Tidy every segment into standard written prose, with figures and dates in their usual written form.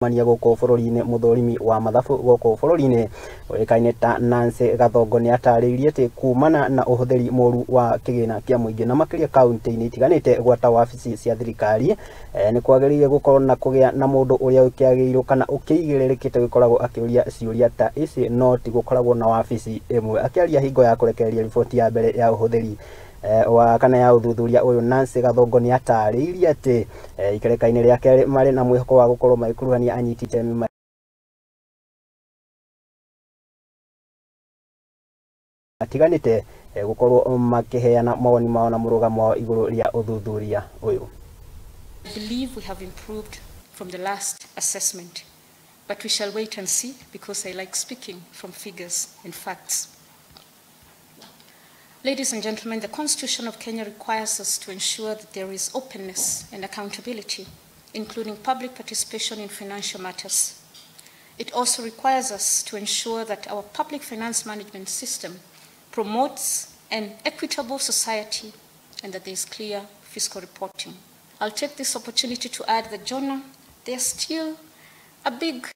Mania gũkũ bũrũri-inĩ mũthũrimi wa mathabu gũkũ bũrũri-inĩ ũĩkaine ta Nancy Gathongo nĩ atarĩirie atĩ kumana na ũhũthĩri mũru wa kĩgĩna kĩa mũingĩ na makĩria kaunti-inĩ itiganĩte gwata wabici cia thirikari nĩ kwagĩrĩire gũkorwo na kũgĩa na mũndũ ũrĩa ũkĩagĩrĩirwo kana ũkĩigĩrĩrĩkĩte gũkoragwo akĩũria ciũria ta ici no ti gũkoragwo na wabici ĩmwe. Akĩaria hingo ya kũrekereria riboti ya mbere ya ũhũthĩri wa kana ya ũthuthuria ũyũ, Nancy Gathongo nĩ atarĩirie atĩ ikereka-inĩ rĩa kerĩ marĩ na mwĩhoko wa gũkorwo magĩkuruhania anyiti itemi matiganĩte gũkorwo makĩheana mawoni mao na mũrũgamo wao igũrũ rĩa ũthuthuria ũyũ. I believe we have improved from the last assessment, but we shall wait and see because I like speaking from figures and facts. Ladies and gentlemen, the Constitution of Kenya requires us to ensure that there is openness and accountability, including public participation in financial matters. It also requires us to ensure that our public finance management system promotes an equitable society and that there is clear fiscal reporting. I'll take this opportunity to add that, Jonah, there's still a big group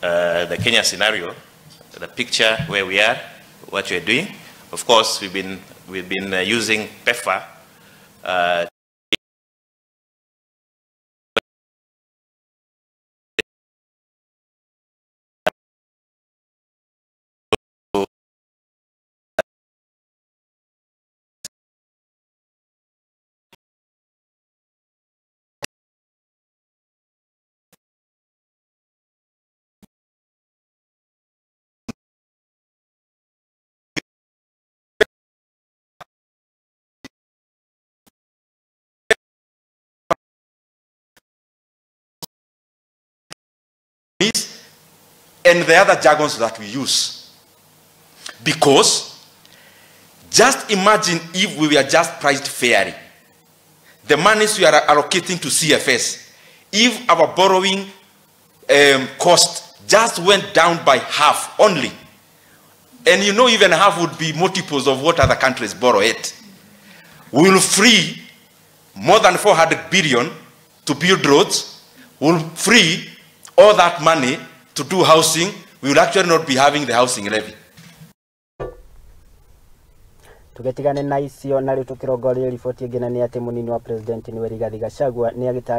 the Kenya scenario, the picture where we are, what we are doing. Of course, we've been using PEFA and the other jargons that we use. Because just imagine if we were just priced fairly. The monies we are allocating to CFS, if our borrowing cost just went down by half only, and you know even half would be multiples of what other countries borrow it, we will free more than 400 billion to build roads, we'll free all that money to do housing. We will actually not be having the housing levy. Tugetigane na icio na riu tukirongoreria riboti ĩngĩ na nĩ atĩ mũnini wa president nĩwe Rigathi Gachagua nĩ agĩtarĩria